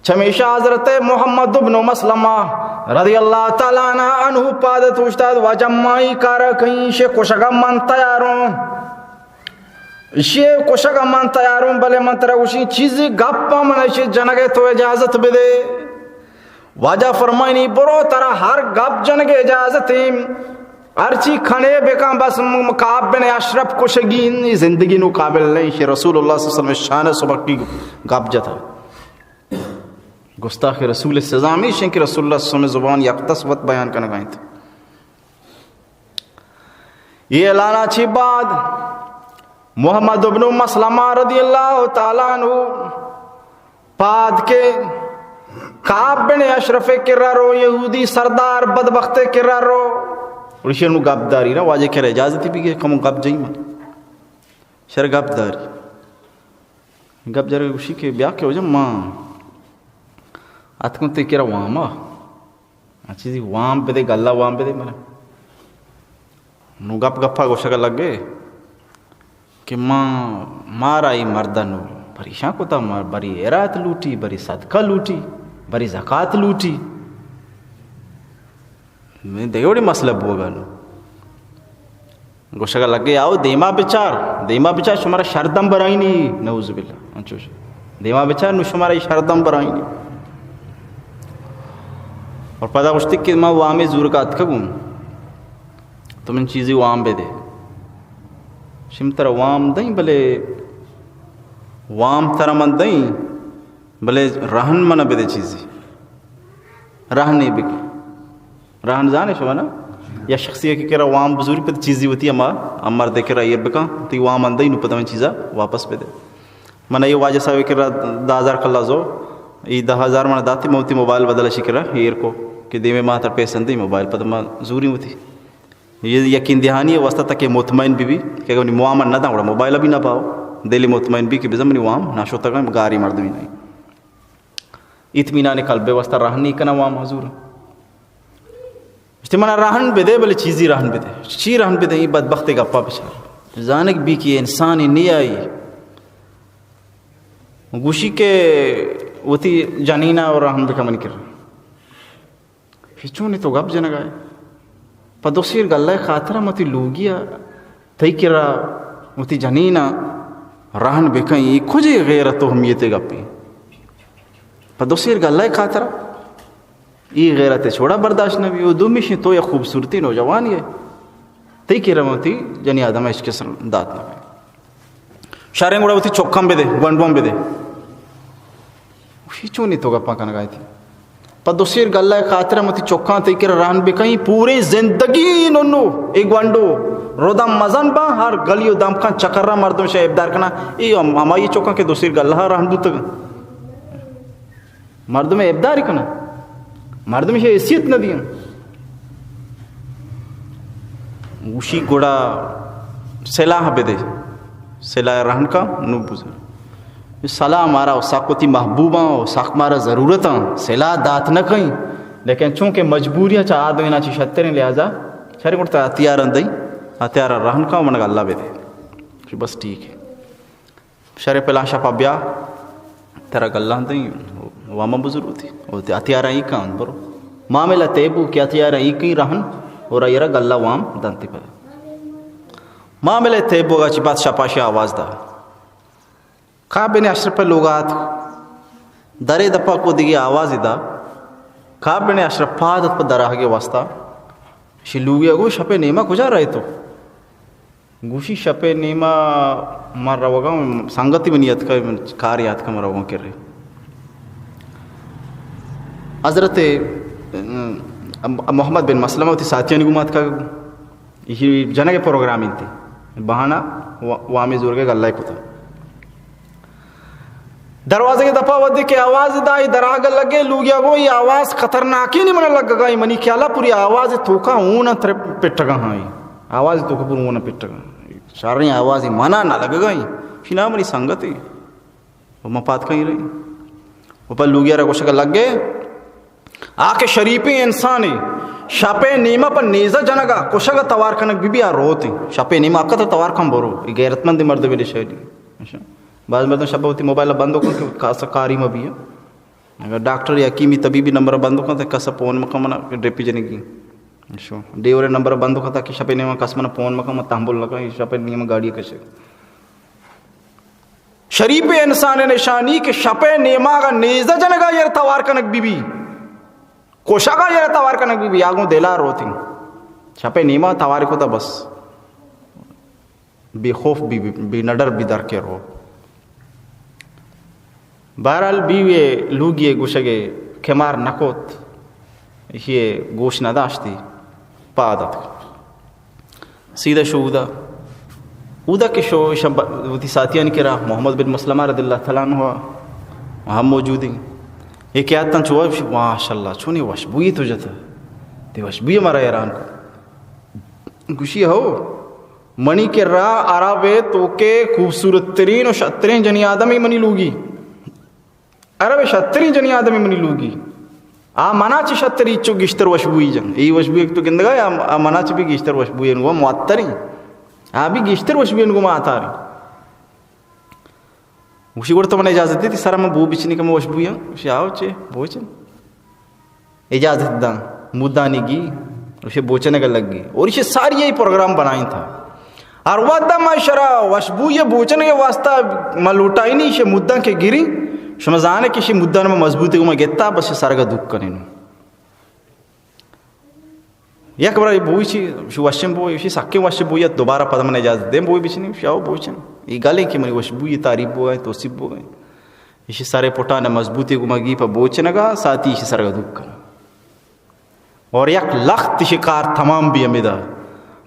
چمیشا حضرت محمد ابن مسلمہ رضی اللہ تعالی عنہ، عنہ پاد توشتاد، واجہ مائی کارا کہیں شے کشگا من تیاروں، شے کشگا من تیاروں، بلے من ترا گوشیں چیزی گپ من شے جنگے تو اجازت بدے۔ واجہ فرمائنی، برو ترا ہر گپ جنگے اجازت ہیں، ہرچی کھنے بکن، بس م-، کعب بن اشرف کشگی زندگی نو قابل نہیں۔ شے رسول اللہ صلی اللہ علیہ وسلم شان سبکی گپ جتا۔ گستاخ رسول سزا ہمیش انت کہ رسول اللہ صلی اللہ علیہ وسلم زبان اقدس وت بیان کنگا انت۔ یہ اعلانا چی بعد محمد ابن مسلمہ رضی اللہ تعالی عنہ پاد کے کعب بن اشرف کرا رو، یہودی سردار بدبخت کرا رو، اور شنو گپ داری نا، واجہ کرا اجازت بھی کہ کم گپ جائیں من۔ شر گپ داری۔ گپ جنگ گوشی کہ بیا کہ واجہ ما اتکوں تی کرا واما، آ چیزی وام بدے، گلہ وام بدے منا۔ نو گپ گپا گوشگا لگے کہ ما، مارا ای مردہ نو پریشان کتا، ما بری ہیرات لوٹی، بری صدقہ لوٹی، بری زکات لوٹی۔ میں دیوڑی مسئلہ بوگا نو۔ گوشگا لگے، آؤ دیما بچار، دیما بچار، شمارا شردم برائینی، نعوذ باللہ، انچوش۔ دیما بچار، نو شمارا شردم برائینی۔ اور پدا گوشتی کہ ما وامے زورگا اتکگوں، تو من چیزی وام بدے۔ شم ترا وام دئیں، بلے وام ترا من دئیں، بلے رہن من بدے چیزی۔ رہنے بگی۔ رہن زانے شما نا؟ یا شخصی کہ کرا وام بزوری، پد چیزی وتی ہما ہم مردے کرا ایر بکن، تی وام اندئی، نو پد ہمیں چیزا واپس بدے۔ من اے واجہ صاحب کرا دہ ہزار کلا زو، ای دہ ہزار من داتی، من وتی موبائل بدل شی کرا ایر کو کہ دیمے ماہ تر پیسے اندئی، موبائل پد ما زوری وتی۔ یہ یقین دہانی واسطہ تاکہ مطمئن بی بی کہ اگر وام نہ داں، گڑا موبائل بھی نہ پاؤ، دلی مطمئن بی کہ بزن منی وام نہ شوتگا، گاری مردمی نہیں۔ اطمینان قلب واسطہ رہن نہیں کنا وام حضور۔ اشتی منا رہن بدے، بلے چیزی رہن بدے۔ چی رہن بدے؟ یہ بدبخت گپا بچار۔ زانگ بی کہ انسان نہیں آئی۔ گوشی کہ وتی جنینا اور رہن بکا من کر۔ چونی تو گپ جنگا ئے؟ پہ دو سیر گلہ خاطرا متی لوگیا تئی کرا وتی جنینا رہن بکن، ای کجے غیرت و اہمیت گپی؟ پہ دو سیر گلہ خاطرا ای غیرت چھوڑا برداشت نبی۔ و دومیشی تو یک خوبصورتی نوجوانی ئے، تئی کرا وتی جنی آدم ہچ کس دات نبی۔ شریں گڑا وتی چکاں بدے، گونڈواں بدے۔ گوشی چونی تو گپاں کنگا تی؟ پہ دو سیر گلہ خاطر وتی چکاں تئی کرا رہن بکئیں، پوریں زندگی ننو اے گونڈو رداں مزن باں، ہر گلی و دمکاں چکراں مردم شہ ابدار کناں۔ اے ہم-، ہمائی چکاں کہ دو سیر گلہ رہن بوتگاں۔ مردم ابداری کناں، مردم شہ حیثیت نہ دیاں۔ گوشی گڑا سلاہ بدے، سلاہ رہن کا نو بزن۔ سلاہ مارا و ساک وتی محبوباں و ساک مارا ضرورتاں، سلاہ دات نہ کئیں، لیکن چونکہ مجبوریاں چہ آدمینا چی شتریں، لہذا شریں گڑا ہتھیاراں دئی، ہتھیاراں رہن کا، من گلہ بدے۔ بس ٹھیک ہے۔ شرے پلان شپا بیا، ترا گلہ دیں، واما بزر ہوتی۔ ہوتی ہتھیاراں ای کان برو۔ معاملہ طے بو کہ ہتھیاراں ای کئی رہن، اور ایرا گلہ وام دنتی پدا۔ معاملہ طے بوگا چی بعد شپا شی آواز دا۔ کابن اشرف لوگات، درے دپا کو دیگه آواز دا۔ کابن اشرف پاد پہ دراہگے واسطہ۔ شی لوگیا گو شپے نیما کجا رہے تو؟ گوشی، شپ ء نیما من روگاں، سنگتی منی اتکا، من کارے آتکا، من روگاں کرے۔ حضرت، ام، محمد بن مسلمہ وتی ساتھیانی گوما اتکا، ایشی جنگ پروگرام انت، بہانہ وا-، وامی زورگے گلہ کتا۔ دروازگ ء دپا وھدے کہ آواز دائی دراگ لگے، لوگیا گو، اے آواز خطرناکیں نی منا لگگا، اے منی خیالا پوری آواز توکا ہون تر پٹگا ہاں، اے آواز توکا پور ہون پٹگا، شریں آواز منا نہ لگگا، اے شنا منی سنگتے۔ و ما پاد کہیں رہی و پہ لوگیا را گوشگا لگے، آ کہ شریفیں انسانے، شپے نیما پہ نیزہ جنگا، کشگا توار کنگ بی بی آ روتیں۔ شپے نیما کتا توار کن برو، اے غیرت مند مردمے شہری۔ اچھا۔ بعض مردم شپ وتی موبائل بند کن کہ کاسا کاری مہ بی۔ اگر ڈاکٹر یا حکیمی طبیبی نمبر بند کن تو کسا فون مکن منا ڈیپی جنگی۔ اچھا۔ ڈیورے نمبر بند کن تاکہ شپے نیما کس منا فون مکن، من تحمل نکن، شپے نیما گاڑی کشے۔ شریف انسان نشانی کہ شپے نیما اگا نیزہ جنگا یر توار کنگ بی بی، کشگا یر توار کنگ بی بی، آگوں دلا روتیں۔ شپے نیما توار کتا بس۔ بے خوف بی، بی، بے نڈر بی در کے رو۔ بہرحال بیوی لوگی گوشگے کمار نکوت، ایشی گوش نداشتی، پاد اتک۔ سیدھا شو اودا۔ اودا کہ شو، ایشاں ب-، وتی ساتھیانی کرا محمد بن مسلمہ رضی اللہ تعالی عنہ ہم موجود ہیں۔ اے کہ آتاں چو، ماشاءاللہ، چونی وشبوئی تو جتا۔ تی وشبوئی مارا حیران کو۔ گوشی ہو، منی کرا عرب ء توکے خوبصورت ترین و شترین جنی آدمے منی لوگی۔ عرب ء شترین جنی آدمے منی لوگی۔ آ منا چہ شتر ایچو گیشتر وشبوئی جن۔ ای وشبوئی تو گندگا یا آ منا چہ بھی گیشتر وشبوئی گو معطریں۔ آ بھی گیشتر وشبوئی گو معطریں۔ گوشی، گڑا تو من اجازت دے، تی سرا من بو بچنی کہ من وشبویاں۔ گوشی، آؤ چے، بوچن۔ اجازت داں، مودانی گی، گوشی، بوچنگ لگی۔ اور ایشی ساری یہ پروگرام بنائیں تھا۔ ہر وقت ما شرا وشبوی بوچنگ واسطہ ما لوٹائینی، ایشی موداں کہ گری، شما زانے کہ ایشی مودان ما مضبوطی کو ما گتا، بس سرگا دک کنین۔ یک برا بوئی چی، شو وشیں بوئی، شی سکیں وشیں بوئی، دوبارہ پد من اجازت دیں بوئی بچنی، شاو بوچن۔ ای گلیں کہ منی وشبوئی تعریف بوگا، توصیف بوگا۔ ایشی سرے پٹان مضبوطی گما گی پہ بوچنگا، ساتی ایشی سرگا دک کن۔ اور یک لخت شکار تمام بی ہمیدا۔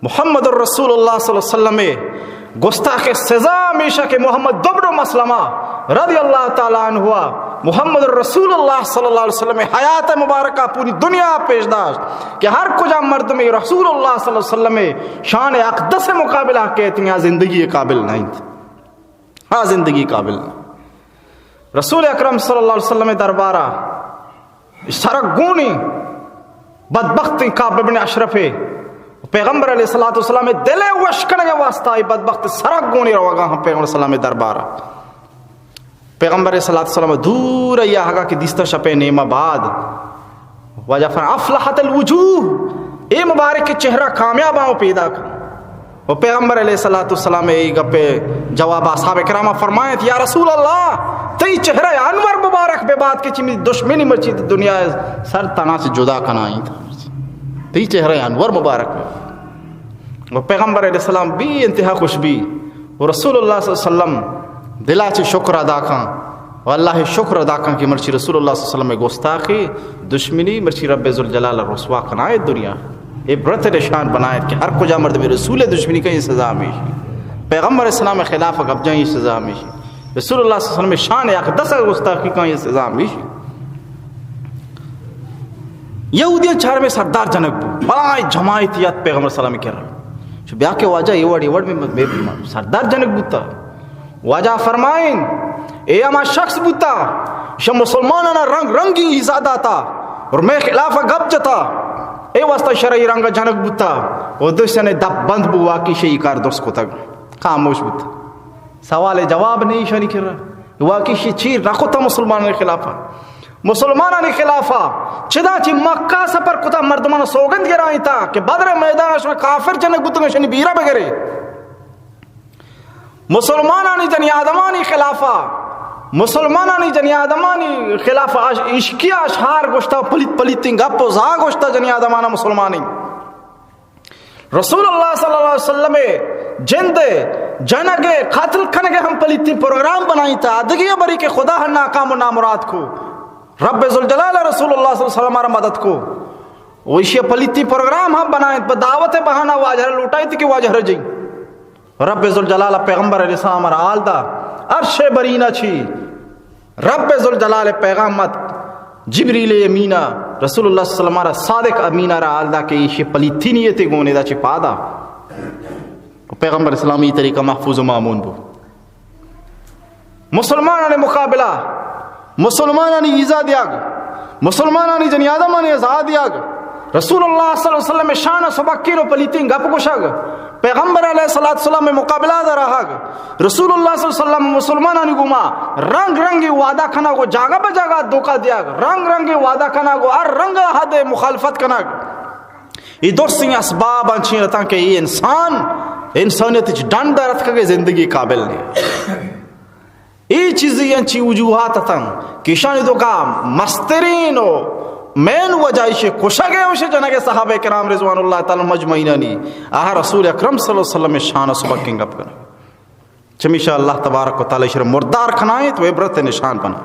محمد رسول اللہ صلی اللہ علیہ وسلم گستاخ سزا ہمیشہ کہ محمد ابن مسلمہ رضی اللہ تعالی عنہ، محمد رسول اللہ صلی اللہ علیہ وسلم حیات مبارکہ پوری دنیا پیش داشت کہ ہر کجا مردم رسول اللہ صلی اللہ علیہ وسلم شان اقدس مقابلہ کہتے ہیں، زندگی قابل نہیں۔ ہاں، زندگی قابل نہیں۔ رسول اکرم صلی اللہ علیہ وسلم دربارہ سرک گونی بدبخت کعب ابن اشرف، پیغمبر علیہ الصلوۃ والسلام دل وش کنگ واسطہ ای بدبخت سرک گونی روگا ہم پیغمبر سلام دربارہ۔ پیغمبر علیہ الصلوۃ والسلام دور یا ہگا کہ دیستا شپے نیمہ بعد واجہ فرمائے، افلحت الوجوہ، اے مبارک چہرہ کامیاب آؤ پیدا کن۔ و پیغمبر علیہ الصلوۃ والسلام ای گپے جواب اصحاب کرام فرمائیت، یا رسول اللہ، تئی چہرہ انور مبارک بہ بات کہ چمی دشمنی مرچی دنیا سر تنا سے جدا کنائیں، تئی چہرہ انور مبارک بہ۔ و پیغمبر علیہ السلام بی انتہا خوش بی و رسول اللہ صلی اللہ علیہ وسلم دلا چی شکر ادا کن و اللہ شکر ادا کن کہ مرچی رسول اللہ صلی اللہ علیہ وسلم گستاخی دشمنی مرچی رب ذوالجلال رسوا کنائے دنیا۔ عبرت نشان بنائیت کہ ہر کجا مردم رسول دشمنی کا یہ سزا ہمیشی، پیغمبر اسلام خلاف گپ جائیں یہ سزا ہمیشی، رسول اللہ صلی اللہ علیہ وسلم شان اقدس گستاخی کا یہ سزا ہمیشی۔ یہودیاں چار میں سردار جنک بو، بلائیں جماعت یات پیغمبر سلام کرا۔ چو بیا کہ واجہ یہ وڑ، یہ وڑ میں، میں سردار جنک بوتا۔ واجہ فرمائیں، اے ہما شخص بوتا، شہ مسلمانانا رنگ رنگی ایزا داتا اور میں خلاف گپ جتا، اے واسطہ شرعی رنگ جنک بوتا۔ و دوشنے دپ بند بو، واقعی شہ ای کار درست کتگ، خاموش بوتا۔ سوال جواب نہیں شانی کرا، واقعی شہ چیر نہ کتا مسلمانانی خلافا۔ مسلمانانی خلافا چدا چی مکہ سفر کتا مردمان سوگند گرائیں تا کہ بدر میدان شما کافر جنک بوتگا شنی بیرا بگرے۔ مسلمانانی جنی آدمانی خلافا، مسلمانانی جنی آدمانی خلافا اش-، عشقی اشعار گوشتا، پلیت پلیتیں گپ و زا گوشتا جنی آدمانا مسلمانی۔ رسول اللہ صلی اللہ علیہ وسلم جند جنگ قتل کنگ ہم پلیتیں پروگرام بنائیں تا، دگی بری کہ خدا ہم ناکام و نامراد کو، رب ذوالجلال رسول اللہ صلی اللہ علیہ وسلم را مدد کو۔ و ایشی پلیتیں پروگرام ہم بنائیں، بہ دعوت بہانہ واجہ لوٹائیں کہ واجہ رجیں۔ رب ذوالجلال پیغمبر علیہ السلام را حال دا، عرش برینا چی رب ذوالجلال پیغام ات، جبریل امینا رسول اللہ صلی اللہ علیہ وسلم را صادق امینا را حال دا کہ ایشی پلیتی نیتی گونے دا چی پادا۔ پیغمبر اسلامی طریقہ محفوظ و مامون بو۔ مسلمانانی مقابلہ، مسلمانانی ایزا دیاگ، مسلمانانی جنی آدمانی ازا دیاگ، رسول اللہ صلی اللہ علیہ وسلم شان سبکین و پلیتین گپ گوشگ، پیغمبر علیہ الصلوۃ والسلام مقابلہ در آہگ، رسول اللہ صلی اللہ علیہ وسلم مسلمانانی گوما رنگ رنگی وعدہ کنگ و جاگہ بہ جاگہ دھوکہ دیگ، رنگ رنگی وعدہ کنگ و ہر رنگ حد مخالفت کنگ۔ ای درستیں اسباب انچیں رتاں کہ ای انسان، انسانیت چ ڈنڈ رتکگ زندگی قابل نہیں۔ ای چیزی انچی وجوہات اتن کہ ایشانی توکا مسترین و مین وجہ ایشی کشگ و ایشی جنگ صحابہ کرام رضوان اللہ تعالی مجمعینانی آہا رسول اکرم صلی اللہ علیہ وسلم شان سبکیں گپ کن۔ چمیشا اللہ تبارک و تعالی ایشی مردار کنائیت و عبرت نشان بنا۔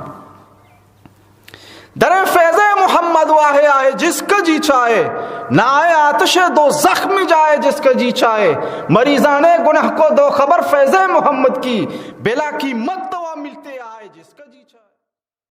در فیض محمد واہ آئے جس کا جی چاہے، نہ آئے آتش دوزخ میں جائے جس کا جی چاہے، مریضان گناہ کو دو خبر فیض محمد کی، بلا قیمت دوا ملتے آئے جس کا جی چاہے۔